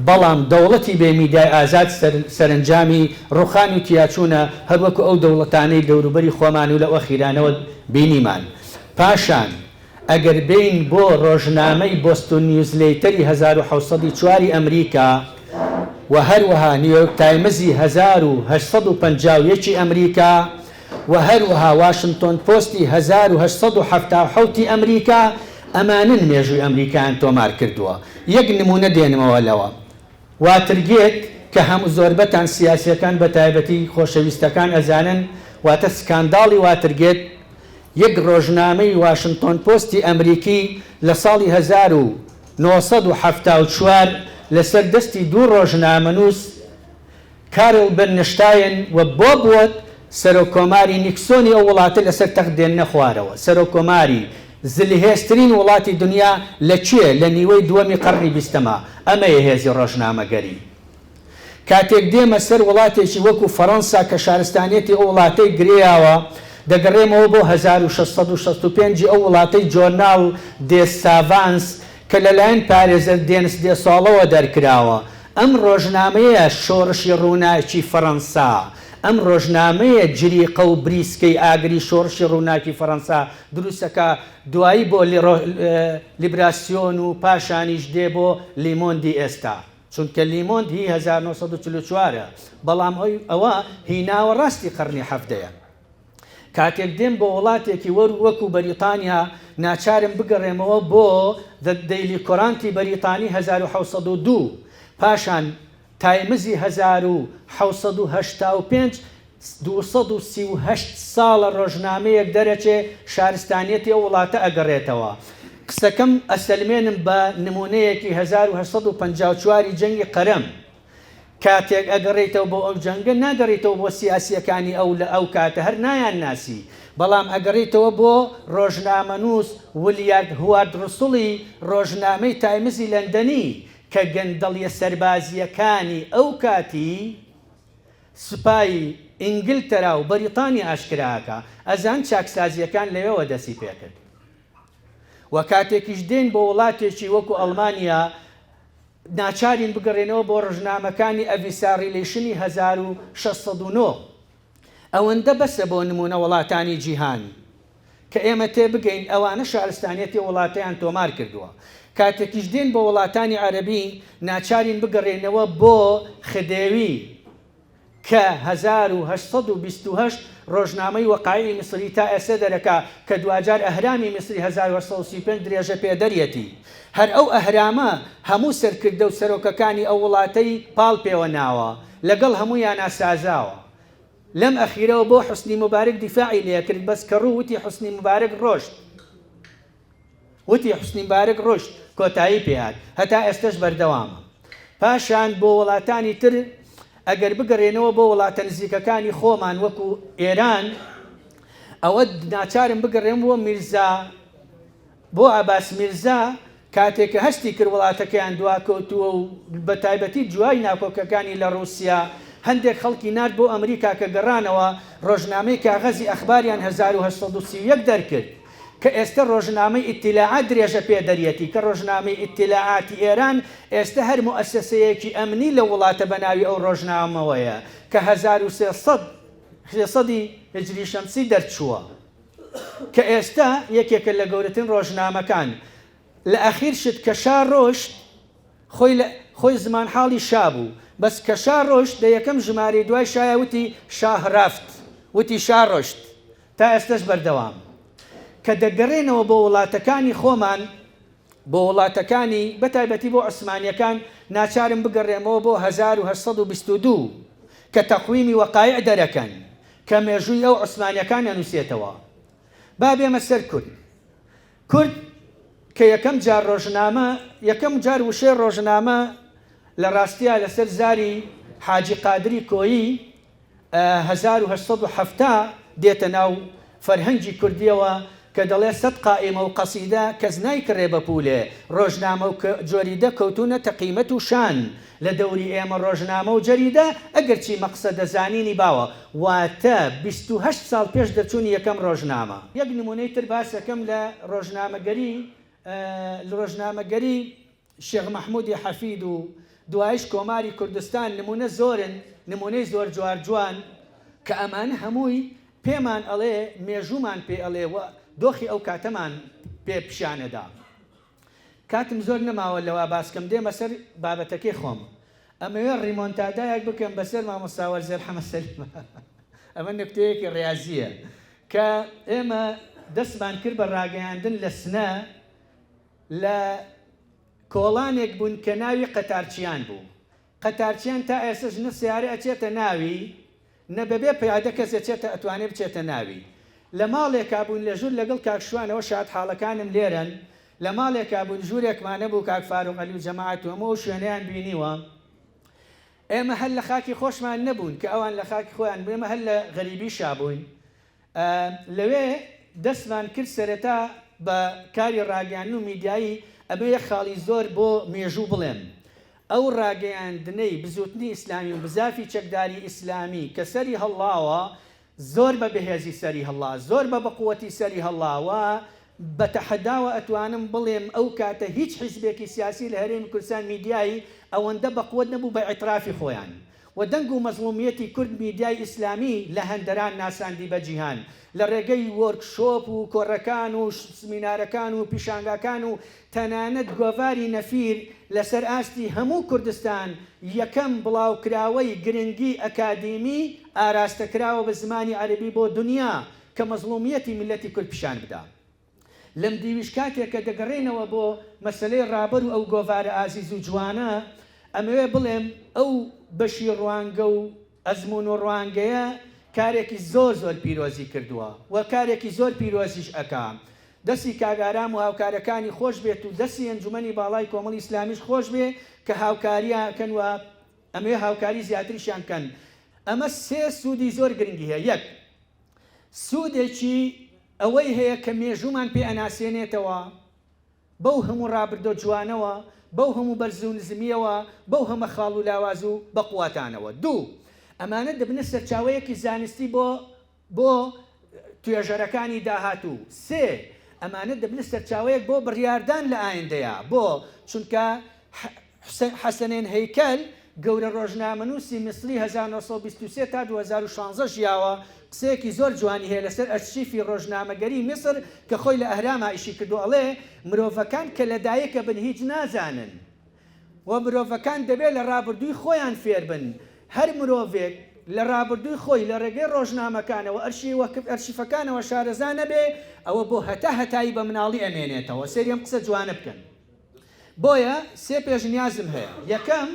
بەڵام دەوڵەتی بێ میدیای ئازاد سەرەنجامی ڕوخان و تیاچوونە هەروەکو ئەو دەوڵەتانەی دەوروبەری خۆمان و لەو ئەخیرانەوە بینیمان. پاشان ئەگەر بێین بۆ ڕۆژنامەی بۆستۆن نیوزلێتەری 1704 ی ئەمریکا و هەروەها نیویۆرک تایمزی 1851 ی ئەمریکا و هەروەها واشنتۆن پۆستی 1877 ی ئەمریکا ئەمانەن مێژووی ئەمریکایان تۆمار کردووە. یەک نموونە دێنمەوە لەوە. واترگێت کە هەموو زۆربەتان سیاسیەکان بە تایبەتی خۆشەویستەکان ئەزانن واتە سکانداڵی واترگێت یەک ڕۆژنامەی واشنتۆن پۆستی ئەمریکی لە ساڵی 1974 لەسەر دەستی دوو ڕۆژنامەنووس کارل برنشتاین و بۆب وۆد سەرۆک کۆماری نیکسۆنی ئەو وڵاتە لەسەر تەخت دێننە خوارەوە. سەرۆک کۆماری زلهێزترین وڵاتی دنیا لە کوێ؟ لە نیوەی دووەمی قەڕنی بیستەما. ئەمەیە هێزی ڕۆژنامەگەری. کاتێک دێمە سەر وڵاتێکی وەکو فەڕەنسا کە شارستانیەتی ئەو وڵاتەی گرێیاوە، دەگەڕێمەوە بۆ 1665 ی ئەو وڵاتەی جۆرناڵ دێس ساڤانس کە لەلایەن پارێزەر دێنس دێسۆڵەوە دەرکراوە. ئەم ڕۆژنامەیە شۆڕشی ڕووناکی فەڕەنسا، ئەم ڕۆژنامەیە جریقە و بریسکەی ئاگری شۆڕشی ڕووناکی فەڕەنسا دروستەکا، دوایی بۆ لیبراسیۆن و پاشانیش دێ بۆ لیمۆندی ئێستا، چونکە لیمۆند هی 1944 ە، بەڵام ئەوە هی ناوەڕاستی قەڕنی حەڤدەیە. کاتێک دێم بۆ وڵاتێکی وەر وەکو بەریتانیا ناچارم بگەڕێمەوە بۆ The Daily Courant ی بەریتانی 1702 پاشان تایمزی 1785 238 ساڵە ڕۆژنامەیەک دەرەچێ شارستانیەتی ئەو وڵاتە ئەگەڕێتەوە قسەکەم ئەسەلمێنم بە نمونەیەکی 1854 ی جەنگی قەرەم کاتێک ئەگەڕێیتەوە بۆ ئەو جەنگە ناگەڕێیتەوە بۆ سیاسییەکانی ئەو لە ئەو کاتە هەر نایانناسی بەڵام ئەگەڕێیتەوە بۆ ڕۆژنامەنووس ولیارد هوارد ڕسڵی ڕۆژنامەی تایمزی لەندەنی کە گەندەڵیە سەربازییەکانی ئەو کاتی. سوپای ئینگلتەرا و بەریتانیا ئاشکرا ئەکا، ئەزان چاکسازییەکان لەوێوە دەستی پێکرد. وە کاتێکیش دێین بۆ وڵاتێکی وەکو ئەڵمانیا ناچارین بگەڕێنەوە بۆ ڕژنامەکانی ئەڤیسا ڕیلەیشنی 1609. ئەوەندە بەسە بۆ نموونە وڵاتانی جیهان کە ئێمە تێبگەین ئەوانە شارستانیەتی وڵاتیان تۆمار کردووە. کاتێکیش دێن بۆ وڵاتانی عەرەبی ناچارین بگەڕێنەوە بۆ خدێوی کە 1828 ڕۆژنامەی وەقایعی میسری تا ئێستە دەرەکا کە دواجار ئەهرامی میسری 1835 درێژە پێدەریەتی. هەر ئەو ئەهرامە هەموو سەرکردە و سەرۆکەکانی ئەو وڵاتەی پاڵ پێوە ناوە. لەگەڵ هەموویانا سازاوە. لەم ئەخیرەوە بۆ حوسنی موبارک دیفاعی لێکرد بەس کەڕوو وتی حوسنی موبارک ڕۆشت وتی حوسنی مبارک ڕۆشت کۆتایی پێهات هەتا ئێستەش بەردەوامە. پاشان بۆ وڵاتانی تر ئەگەر بگەڕێنەوە بۆ وڵاتە نزیکەکانی خۆمان وەکو ئێران ئەوە ناچارم بگەڕێم بۆ میرزا بۆ عەباس میرزا کاتێ کە هەستی کرد وڵاتەکەیان دواکەوتووە و بە تایبەتی دوای ناکۆکەکانی لە ڕووسیا هەندێک خەڵکی نارد بۆ ئەمریکا کە گەڕانەوە ڕۆژنامەی کاغەزی ئەخباریان 1831 دەرکرد کە ئێستە ڕۆژنامەی ئیتیلاعات درێژە پێدەریەتی کە ڕۆژنامەی ئیتیلاعاتی ئێران ئێستە هەر موئەسەسەیەکی ئەمنی لەو وڵاتە بە ناوی ئەو ڕۆژنامەوەیە کە 1300 سێسەدی هیجری شەمسی دەرچووە. کە ئێستا یەکێکە لە گەورەترین ڕۆژنامەکان. لە ئەخیر شت کە شا ڕۆشت خۆی لە خۆی زمانحاڵی شا بوو بەس کە شا ڕۆشت لە یەکەم ژمارەی دوای شایا وتی شاه رفت وتی شا ڕۆشت تا ئێستەش بەردەوام. کە دەگەرێنەوە بۆ وڵاتەکانی خۆمان بۆ وڵاتەکانی بە تایبەتی بۆ عوسمانیەکان ناچارم بگەڕێمەوە بۆ 1822 کە تەقویمی وەقایع دەرەکەن کە مێژووی ئەو عوسمانیەکان ئەنووسێتەوە. با بێمە سەر کورد. کورد کە یەکەم جار ڕۆژنامە، یەکەم جار وشەی ڕۆژنامە لە ڕاستیا لەسەر زاری حاجی قادری کۆیی 1870 دێتە ناو فەرهەنگی کوردیەوە کە دەڵێ سەت قائیمە و قەسیدە کەس نایکڕێ بە پوولێ، ڕۆژنامە و جۆریدە کەوتوونەتە قیمەت و شان لە دەوری ئێمە ڕۆژنامە و جەریدە ئەگەرچی مەقسەدە زانینی باوە واتە 28 ساڵ پێش دەرچوونی یەکەم ڕۆژنامە. یەک نموونەی تر باس ئەکەم لە ڕۆژنامەگەری ڕۆژنامەگەری شێخ مەحموودی حەفید و دوایش کۆماری کوردستان نموونە زۆرن، نموونەی زۆر جوار جوان کە ئەمانە هەمووی پێمان ئەڵێ مێژوومان پێ ئەڵێ و دۆخی ئەو کاتەمان پێ پیشان ئەدا. کاتم زۆر نەماوە لەوە باس کەم دێمە سەر بابەتەکەی خۆم. ئەمەوێ ڕیمۆنتادایەک بکەم بەسەر مامۆستا وەرزێر حەمە سەلیم. ئەمە نوکتەیەکی ڕیازییە کە ئێمە دەستمان کرد بە ڕاگەیاندن لە سنە، لە کۆڵانێک بوون کە ناوی قەتارچیان بوو. قەتارچیان تا ئێستەش نە سەیارە ئەچێتە ناوی، نە بەبێ پیادە کەس ئەچێتە ئەتوانێ بچێتە ناوی. لە ماڵێکا بووین لە ژوور لەگەڵ کاک شوانەوە شاهدحاڵەکانم لێرەن، لە ماڵێکا بووین ژوورێکمان هەبوو کاک فاروق عەلی و جەماعەت و هەموو ئەو شوێنەیان بینیوە. ئێمە هەر لە خاکی خۆشمان نەبوون کە ئەوان لە خاکی خۆیان بوون، ئێمە هەر لە غەریبیشا بووین. لەوێ دەستمان کرد سەرەتا بە کاری ڕاگەیاندن و میدیایی، ئەمە یەک خاڵی زۆر بۆ مێژوو بڵێم، ئەو ڕاگەیاندنەی بزووتنی ئیسلامی و بزافی چەکداری ئیسلامی کە سەری هەڵڵاوە زۆر بە بەهێزی سەری هەڵا، زۆر بە بەقوەتی سەری هەڵا و بە تەحەداوە ئەتوانم بڵێم ئەو کاتە هیچ حیزبێکی سیاسی لە هەرێمی کوردستان میدیایی ئەوەندە بەقوەت نەبوو بە ئیعترافی خۆیان و دەنگ و مەزڵومیەتی کورد میدیای ئیسلامی لە هەندەران ناساندی بە جیهان لە ڕێگەی وۆرک شۆپ و کۆڕەکان و سمینارەکان و پیشانگاکان و تەنانەت گۆڤاری نەفیر لەسەر ئاستی هەموو کوردستان یەکەم بڵاوکراوەی گرنگی ئەکادیمی ئاراستەکراوە بە زمانی عەرەبی بۆ دونیا کە مەزڵومیەتی میللەتی کورد پیشان بدا. لەم دیویش کاتێک کە دەگەڕێینەوە بۆ مەسەلەی ڕابەر و ئەو گۆڤارە ئازیز و جوانە، ئەمەوێ بڵێم ئەو بەشی ڕوانگە و ئەزموون و ڕوانگەیە کارێکی زۆر زۆر پیرۆزی کردووە و کارێکی زۆر پیرۆزیش ئەکا. دەستی کاک ئارام و هاوکارەکانی خۆش بێت و دەستی ئەنجومەنی باڵای کۆمەڵی ئیسلامیش خۆش بێ کە هاوکاریان ئەکەن و ئەمەوێ هاوکاری زیاتریشیان بکەن. ئەمە سێ سوودی زۆر گرنگی هەیە، یەک. سوودێکی ئەوەی هەیە کە مێژوومان پێ ئەناسێنێتەوە، بەو هەموو ڕابردۆ جوانەوە، بەو هەموو بەرز و نزمییەوە، بەو هەمە خاڵ و لاواز و بەقواتانەوە. دوو. ئەمانە دەبنە سەرچاوەیەکی زانستی بۆ بۆ توێژەرەکانی داهاتوو. سێ، ئەمانە دەبنە سەرچاوەیەک بۆ بڕیاردان لە ئایندەیا. بۆ؟ چونکە حەسەنێن هەیکەل، گەورە ڕۆژنامەنووسی میسری 1923 تا 2016 ژیاوە، قسەیەکی زۆر جوانی هەیە لەسەر ئەرشیفی ڕۆژنامەگەری میسر کە خۆی لە ئەهراما ئیشی کردووە ئەڵێ، مرۆڤەکان کە لەدایکەبن هیچ نازانن. و مرۆڤەکان دەبێت لە ڕابردووی خۆیان فێربن، هەر مرۆڤێک لە ڕابردووی خۆی لە ڕێگەی ڕۆژنامەکانەوە ئەرشیفەکانەوە شارەزا نەبێ ئەوە بۆ هەتا هەتایی بە مناڵی ئەمێنێتەوە، سەیری ئەم قسە جوانە بکەن. بۆیە سێ پێشنیازم هەیە، یەکەم،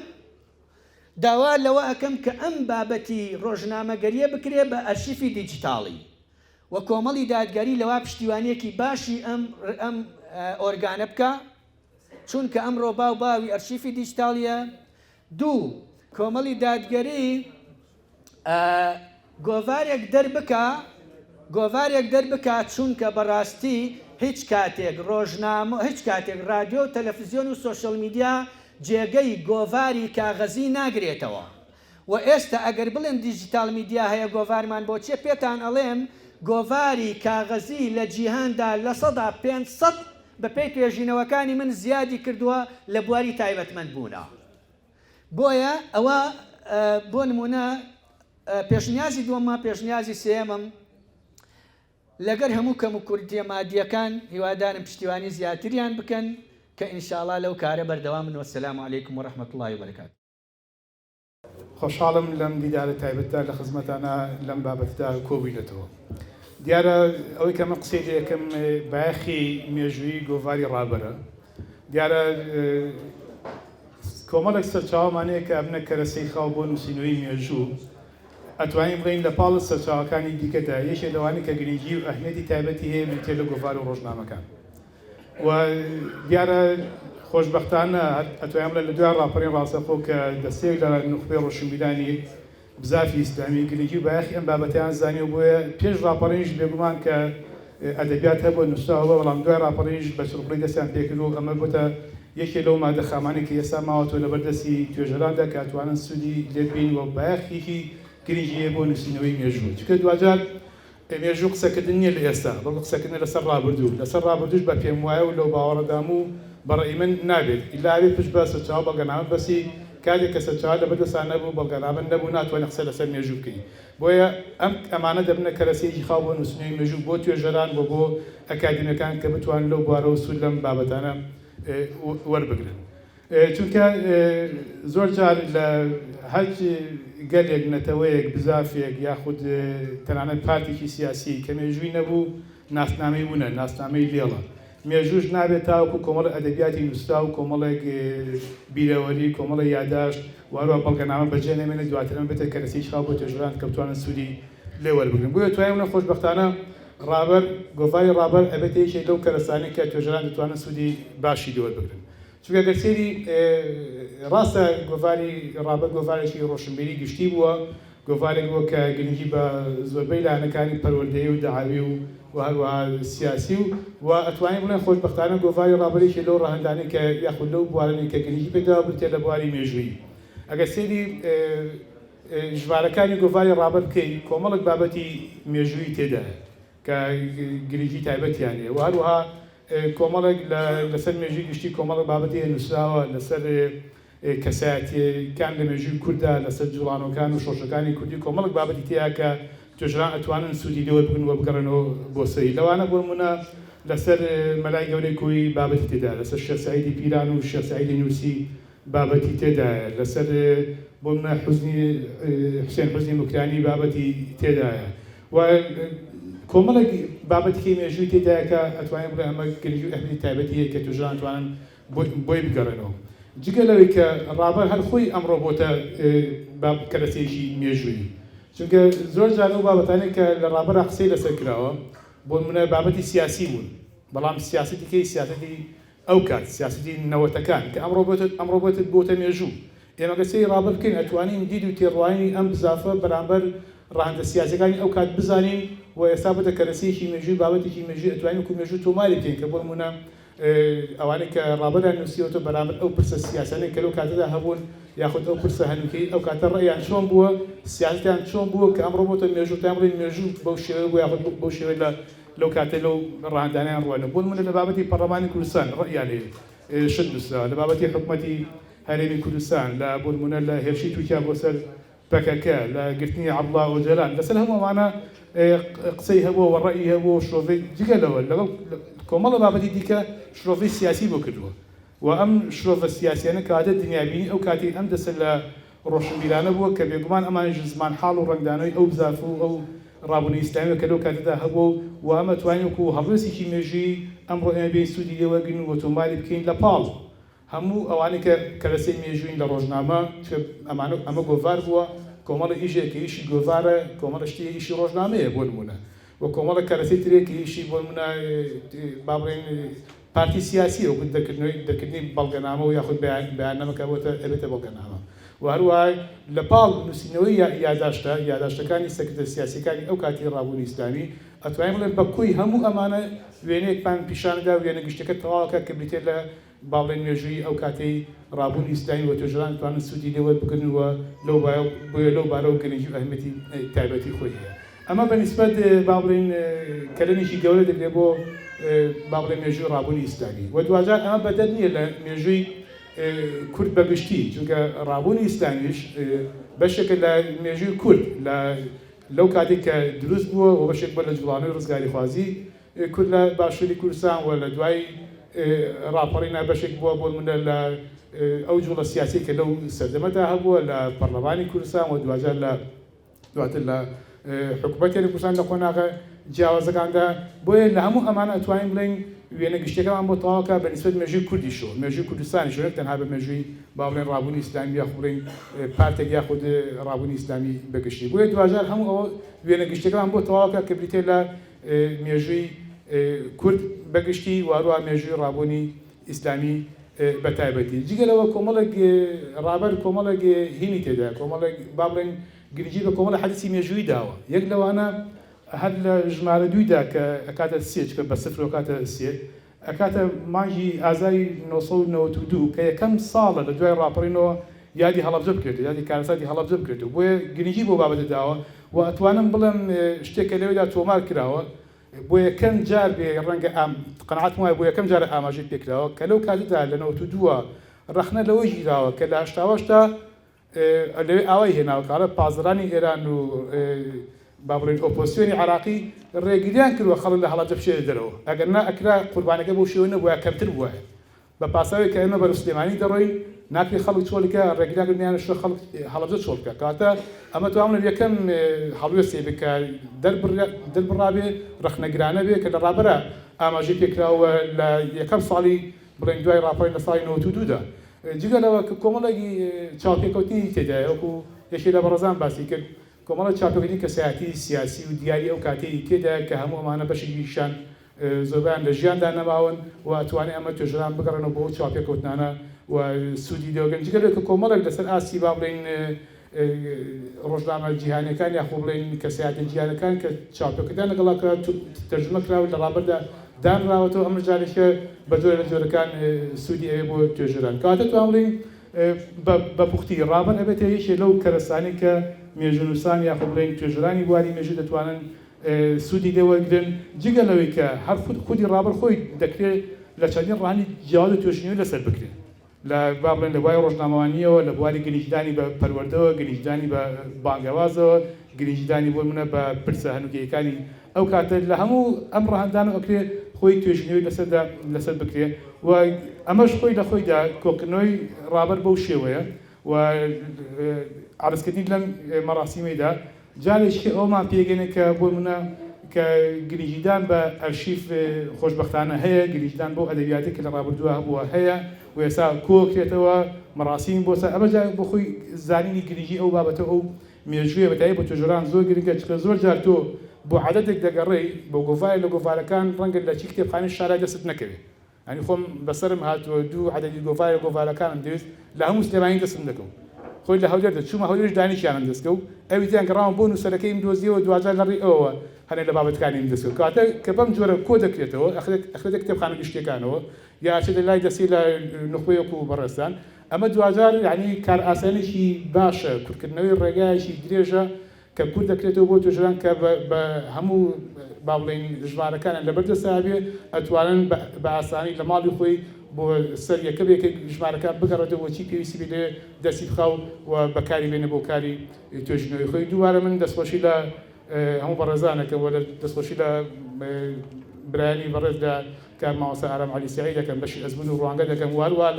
داوا لەوە ئەکەم کە ئەم بابەتی ڕۆژنامەگەرییە بکرێ بە ئەرشیفی دیجیتاڵی و کۆمەڵی دادگەری لەوا پشتیوانییەکی باشی ئەم ئەم ئۆرگانە بکا، چونکە ئەمڕۆ باو باوی ئەرشیفی دیجتاڵیە. دوو، کۆمەڵی دادگەری گۆڤارێک دەربکا گۆڤارێک دەربکا چونکە بەڕاستی هیچ کاتێک ڕۆژنامە هیچ کاتێک ڕادیۆ و تەلەفزیۆن و سۆشیال میدیا جێگەی گۆڤاری کاغەزی ناگرێتەوە. وە ئێستا ئەگەر بڵێن دیجیتاڵ میدیا هەیە گۆڤارمان بۆ چیە پێتان ئەڵێم گۆڤاری کاغەزی لە جیهاندا 500% بە پێی توێژینەوەکانی من زیادی کردووە لە بواری تایبەتمەند بوونە بۆیە ئەوە بۆ نمونە پێشنیازی دووەمە پێشنیازی سێیەمم لەگەر هەموو کەموکورتیە مادیەکان هیوادارم پشتیوانی زیاتریان بکەن کە ان شاء اللە لەو کارە بەردەوامن والسلام علیکم ورحمە اللە وبرکاته. خۆشحاڵم لەم دیدارە تایبەتدا لە خزمەتانا لەم بابەتەدا کۆبووینەتەوە. دیارە ئەوەی کە من قسەی لێ ئەکەم بایەخی مێژوویی گۆڤاری ڕابەرە. دیارە کۆمەڵێک سەرچاوەمان هەیە کە ئەبنە کەرەسەی خاو بۆ نووسینەوەی مێژوو. ئەتوانین بڵێین لە پاڵ سەرچاوەکانی دیکەدا یەکێ لەوانەی کە گرنگی و ئەهمیەتی تایبەتی هەیە بریتیە لە گۆڤار و ڕۆژنامەکان. و دیارە خۆشبەختانە ئەتوانم بڵێم لە دوای ڕاپەڕین ڕاستەخۆ کە دەستەیەک لە نوخبەی ڕۆشنبیرانی بزافی ئیسلامی گرنگی و بایەخی ئەم بابەتەیان زانی و بۆیە پێش ڕاپەڕینیش بێگومان کە ئەدەبیات هەبووە نووسراوە بووە بەڵام دوای ڕاپەڕینیش بە چڕوپڕی دەستیان پێکرد و ئەمە بۆتە یەکێ لەو مادە خامانەی کە ئێستا ماوەتەوە لەبەر دەستی توێژەراندا کە ئەتوانن سوودی لێ ببین و بایەخێکی گرنگی هەیە بۆ نووسینەوەی مێژوو چونکە دواجار مێژوو قسەکردن نییە لە ئێستا، بەڵکو قسەکردنە لەسەر ڕابردوو. لەسەر ڕابردووش بە پێم وایە و لەو باوەڕەدام و بە ڕەئی من نابێت ئیلا ئەبێ پشت بە سەرچاوە بەڵگەنامە ببەستی، کاتێک کە سەرچاوە لەبەر دەستا نەبوو، بەڵگەنامە نەبوو ناتوانی قسە لەسەر مێژوو بکەی. بۆیە ئەم ئەمانە دەبنە کەرەسەیەکی خاو بۆ نووسینەوەی مێژوو بۆ توێژەران و بۆ ئەکادیمیەکان کە بتوانن لەو بوارەوە سوود لەم بابەتانە وەربگرن. چونکە زۆر جار لە هەر گەلێک، نەتەوەیەک، بزافێک یاخود تەنانەت پارتێکی سیاسی کە مێژووی نەبوو، ناسنامەی ونە، ناسنامەی لێڵە. مێژووش نابێت تاوەکو کۆمەڵێک ئەدەبیاتی نووسراو، کۆمەڵێک بیرەوەری، کۆمەڵێک یاداشت و هەروەها بەڵگەنامە بەجێ نەمێنێت، دواتر ئەمە بێتە کەرەسەیەکی خاو بۆ توێژەران کە بتوانن سوودی لێ وەربگرن. بۆیە توانیم بڵێم خۆشبەختانە ڕابەر، گۆڤاری ڕابەر ئەبێتە یەکێک لەو کەرەسانەی کە توێژەران دەتوانن سوودی باشی لێ وەربگرن. چونکە گەر سەیری ڕاستە گۆڤاری ڕابەر گۆڤارێکی ڕۆشنبیری گشتی بووە، گۆڤارێک بووە کە گرنگی بە زۆربەی لایەنەکانی پەروەردەیی و دەعەوی و و هەروەها سیاسی و و ئەتوانین بڵێین خۆشبەختانە گۆڤاری ڕابەر یەکێ لەو ڕەهەندانەی کە یاخود لەو بوارانەی کە گرنگی پێدراوە بریتیە لە بواری مێژوویی. ئەگەر سەیری ژمارەکانی گۆڤاری ڕابەر بکەی کۆمەڵێک بابەتی مێژوویی تێدایە کە گرنگی تایبەتیان هەیە و هەروەها کۆمەڵێک لە لەسەر مێژووی گشتی کۆمەڵێک بابەتی هەیە نووسراوە لەسەر کەسایەتییەکان لە مێژووی کورددا، لەسەر جوڵانەوەکان و شۆڕشەکانی کوردی کۆمەڵێک بابەتی تێیە کە توێژەران ئەتوانن سوودی لێ وەربگرن و بگەڕێنەوە بۆ سەری. لەوانە بۆ نموونە لەسەر مەلای گەورەی کۆیی بابەتی تێدایە، لەسەر شێخ سەعیدی پیران و شێخ سەعیدی نوورسی بابەتی تێدایە، لەسەر بۆ نمونە حوزنی حوسێن حوزنی موکریانی بابەتی تێدایە و کۆمەڵێک بابەتی کەی مێژووی تێدایە کە ئەتوانین بڵێ ئەمە گرنگی و ئەهمیەتی تایبەتی هەیە کە توێژەران ئەتوانن بۆی بگەڕێنەوە. جگە لەوەی کە ڕابەر هەر خۆی ئەمڕۆ بۆتە باب کەرەسەیەکی مێژوویی چونکە زۆر جار ئەو بابەتانەی کە لە ڕابەرا قسەی لەسەر کراوە بۆ نمونە بابەتی سیاسی بوون بەڵام سیاسەتی کەی سیاسەتی ئەو کات سیاسەتی نەوەتەکان کە ئەمڕۆ بۆتە ئەمڕۆ بۆتە بۆتە مێژوو. ئێمە گەر سەیری ڕابەر بکەین ئەتوانین دید و تێڕوانینی ئەم بزافە بەرامبەر ڕەهەندە سیاسیەکانی ئەو کات بزانین و ئێستا بۆتە کەرەسەیەکی مێژووی بابەتێکی مێژووی ئەتوانین وەکو مێژوو تۆماری بکەین کە بۆ نموونە. ئەوانەی کە ڕابەریان نووسیوەتەوە بەرامبەر ئەو پرسە سیاسیانەی کە لەو کاتەدا هەبوون یاخود ئەو پرسە هەنووکەی ئەو کاتە ڕەئیان چۆن بووە، سیاسەتیان چۆن بووە کە ئەمڕۆ بۆتە مێژوو تایم بڵێین مێژوو بەو شێوەیە بووە یاخود بەو شێوەیە لە لەو کاتەی لەو ڕەهەندانەیان ڕوانیوە. بۆ نموونە لە بابەتی پەڕلەمانی کوردستان ڕەئیان هەیە شت نووسراوە، لە بابەتی حکومەتی هەرێمی کوردستان، لە بۆ نموونە لە هێرشی تورکیا بۆ سەر پەکەکە، لە گرتنی عەبدوڵا ئۆجەلان، لەسەر هەموو ئەمانە قسەی هەبووە و ڕەئی هەبووە و شرۆڤەی، جگە لەوە لەگەڵ کۆمەڵە بابەتی دیکە شرۆڤەی سیاسی بۆ کردووە و ئەم شرۆڤە سیاسیانە کەواتە دنیابینی ئەو کاتی ئەم دەستە لە ڕۆشنبیرانە بووە کە بێگومان ئەمانیش زمانحاڵ و ڕەنگدانەوەی ئەو بزاڤ و ئەو ڕابوونە ئیسلامیە کە لەو کاتەدا هەبووە و ئەمە توانین وەکوو هەڵوێستێکی مێژوویی ئەمڕۆ ئێمە بێین سوودی لێ وەرگرین و تۆماری بکەین لە پاڵ هەموو ئەوانەی کە کەرەسەی مێژووین لە ڕۆژنامە، چونکە ئەمانە ئەمە گۆڤار بووە، کۆمەڵە ئیشێک کە ئیشی گۆڤارە، کۆمەڵە شتی ئیشی ڕۆژنامەیە بۆ نموونە و کۆمەڵە کەرەسەی ترێ کە ئیشی بۆ نموونە با بڵێین پارتی سیاسییە وەکوو دەرکردنەوەی دەرکردنی بەڵگەنامە و یاخود بەیان بەیاننامە کە بۆتە ئەبێتە بەڵگەنامە و هەروەها لە پاڵ نووسینەوەی یاداشتە یاداشتەکانی سەرکردە سیاسییەکانی ئەو کاتی ڕابوونی ئیسلامی ئەتوانین بڵێین بە کۆی هەموو ئەمانە وێنەیەکمان پیشان دا و وێنە گشتیەکە تەواوەکە کە بریتیە لە با بڵێین مێژووی ئەو کاتەی ڕابوونی ئیسلامی و توێژەران دەتوانن سوودی لێ وەربگرن و لەو بۆیە لەو بارەوە گرنگی و ئەهمیەتی تایبەتی خۆی هەیە. ئەمە بە نیسبەت با بڵێین کەلێنێکی گەورە دەگرێت بۆ با بڵێین مێژووی ڕابوونی ئیسلامی و دواجار ئەمە بەدەر نییە لە مێژووی کورد بە گشتی چونکە ڕابوونی ئیسلامیش بەشێکە لە مێژووی کورد لە لەو کاتەی کە دروست بووە و بەشێک بووە لە جوڵانەوەی ڕزگاریخوازی کورد لە باشووری کوردستان و لە دوای ڕاپەڕینە بەشێک بووە بۆ نموونە لە ئەو جوڵە سیاسیەی کە لەو سەردەمەدا هەبووە لە پەڕلەمانی کوردستان و دواجار لە دواتر لە حکوومەتی هەرێمی کوردستان لە قۆناغە جیاوازەکاندا. بۆیە لە هەموو ئەمانە ئەتوانین بڵێین وێنە گشتیەکەمان بۆ تەواو کا بە نیسبەت مێژووی کوردیشەوە، مێژووی کوردستانیشەوە نەک تەنها بە مێژووی با بڵێین ڕابوونی ئیسلامی یاخود بڵێین پارتێک یاخود ڕابوونی ئیسلامی بە گشتی. بۆیە دواجار هەموو ئەوە وێنە گشتیەکەمان بۆ تەواو کا کە بریتیە لە مێژووی کورد بە گشتی و هەروەها مێژووی ڕابوونی ئیسلامی بە تایبەتی. جگە لەوە کۆمەڵێک ڕابەر کۆمەڵێک هینی تێدایە، کۆمەڵێک با بڵێین گرنگی بە کۆمەڵێک حەدیسی مێژوویی داوە. یەک لەوانە هەر لە ژمارە دوویدا کە ئەکاتە سێ، چونکە بە سفر ئەکاتە سێ، ئەکاتە مانگی ئازاری 992 کە یەکەم ساڵە لە دوای ڕاپەڕینەوە یادی هەڵەبجە بکرێتەوە، یادی کارەساتی هەڵەبجە بکرێتەوە، بۆیە گرنگی بەو بابەتە داوە و ئەتوانم بڵێم شتێک کە لەوێدا تۆمار کراوە بۆ یەکەم جار بێ ڕەنگە قەناعەتم وایە بۆ یەکەم جارە ئاماژەی پێکراوە کە لەو کاتەدا لە 92 ڕەخنە لەوە گیراوە کە لە هەشتاوەشتا لەوێ ئاوای هێناوە کە ئەڵێ پاسدارانی ئێران و با بڵێین ئۆپۆزسیۆنی عێراقی ڕێگریان کردووە خەڵک لە هەڵەبجە بچێتە دەرەوە، ئەگەر نا ئەکرا قوربانەکە بەو شێوە نەبوایە کەمتر بوایە. بە پاساوێک کە ئێمە بەرەو سلێمانی دەڕۆین ناکرێ خەڵک چۆڵ بکا، ڕێگریان کرد نەیانهێشتووە خەڵک هەڵەبجە چۆڵ بکا. کەواتە ئەمە توانم بڵێم یەکەم هەڵوێستێ بێ کە دەربڕابێ، ڕەخنەگرانە بێ کە لە ڕابەرا ئاماژەی پێکراوە لە یەکەم ساڵی بڵێین دوای ڕاپەڕین لە ساڵی 92 دا. جگە لەوە کە کۆمەڵێک چاوپێکەوتنی تێدایە وەکو یەکێ لە بەڕێزان باسی کرد کۆمەڵێک چاوپێکەوتنی کەسایەتی سیاسی و دیاری ئەو کاتەی تێدایە کە هەموو ئەمانە بەشێکیشیان زۆربەیان لە ژیاندا نەماون و ئەتوانێ ئەمە توێژەران بگەڕێنەوە بۆ ئەو چاوپێکەوتنانە و سوودی لێوەگرن جگە لەوەی کە کۆمەڵێک لەسەر ئاستی با بڵێین ڕۆژنامە جیهانیەکان یاخۆ بڵێین کەسایەتە جیهانەکان کە چاوپێکەوتنیان لەگەڵا کرا تەرجومە کراوە لە ڕابەردا دانراوەتەوە ئەمەش جارێکە بە جۆرە لە جۆرەکان سوودی ئەوێ بۆ توێژەران کەواتە توان بڵێین بە پوختی ڕابەر ئەبێتە یەکێ لەو کەرەسانەی کە مێژوونووسان یاخۆ بڵێین توێژەرانی بواری مێژوو دەتوانن سوودی لێ وەرگرن جگە لەوەی کە هەر خود خودی ڕابەر خۆی دەکرێت لە چەندین ڕەهەندی جیاواز و توێژینەوەی لەسەر بکرێت لە با بڵێن لە بواری ڕۆژنامەوانییەوە، لە بواری گرنگیدانی بە پەروەردەوە، گرنگیدانی بە بانگەوازەوە، گرنگیدانی بۆ نموونە بە پرسە هەنووکەییەکانی ئەو کاتە، لە هەموو ئەم ڕەهەندانە ئەکرێ خۆی توێژینەوەی لەسەردا لەسەر بکرێ و ئەمەش خۆی لە خۆیدا کۆکردنەوەی ڕابەر بەو شێوەیە و عەرزکردنی لەم مەراسیمەیدا جارێکی ئەوەمان پێگەنێ کە بۆ نمونە کە گرنگیدان بە ئەرشیف خۆشبەختانە هەیە، گرنگیدان بەو ئەدەبیاتەی کە لە ڕابردووە هەبووە هەیە و ئێستا کۆکرێتەوە، مەراسیم بۆ سەر ئەمە جا بۆ خۆی زانینی گرنگی ئەو بابەتە و ئەو مێژوویە بە تایبەت بۆ توێژەران زۆر گرنگە، چونکە زۆر جار تۆ بۆ عەدەدێک دەگەڕێی بۆ گۆڤارێک لە گۆڤارەکان ڕەنگە لە چی کتێبخانەی شارای دەستت نەکەوێ. یانی خۆم بەسەرم هاتووە دوو عەدەدی گۆڤارە گۆڤارەکانم دەویست لە هەموو سلێمانی دەستم دەکەوت خۆی لە هەولێر دەچوومە هەولێریش دانێکیانم دەست کەوت ئەوی دیان گەڕاوم بۆ نووسەرەکەیم دۆزیەوە دواجار لە ڕێی ئەوەوە هەنێ لە بابەتەکانی من دەستکەوت. کەواتە کە بەم جۆرە کۆ دەکرێتەوە، ئەخرێتە کتێبخانە گشتییەکانەوە یا ئەچێتە لای دەستی لە نوخبەیەک و بەڕێزتان، ئەمە دواجار یانی کارئاسانییەکی باشە، کورتکردنەوەی ڕێگایەکی درێژە کە کورت دەکرێتەوە بۆ توێژەران کە بە هەموو با بڵێین ژمارەکانیان لەبەر دەستا بێ ئەتوانن بە ئاسانی لە ماڵی خۆی بۆ سەر یەکە بە یەکە ژمارەکان بگەڕێتەوە بۆ چی پێویستی بێ لێ دەستی بخا و بەکاری بێنێ بۆ کاری توێژینەوەی خۆی. دووبارە من دەستخۆشی لە هەموو بەڕێزان ئەکەم و دەستخۆشی لە برایانی بەڕێز لە کاک مامۆستا ئارام عەلی سەعید دەکەم، بەشی ئەزموون و ڕوانگە دەکەم و هەروەها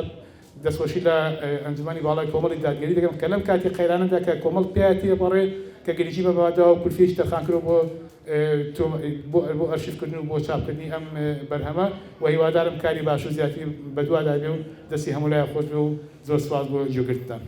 دەستخۆشی لە ئەنجومەنی باڵای کۆمەڵی دادگەری دەکەم کە لەم کاتی قەیرانەدا کە کۆمەڵ پیا تێپەڕێ کە گرنگی بە بەداوە و کولفەیەکی تەرخان کردوە بۆ بۆ ئەرشیفکردن و بۆ چاپکردنی ئەم بەرهەمە و هیوادارم کاری باش و زیاتری بەدوادا بێ و دەستی هەموو لایەک خۆش بێ و زۆر سوپاس بۆ گوێگرتنتان.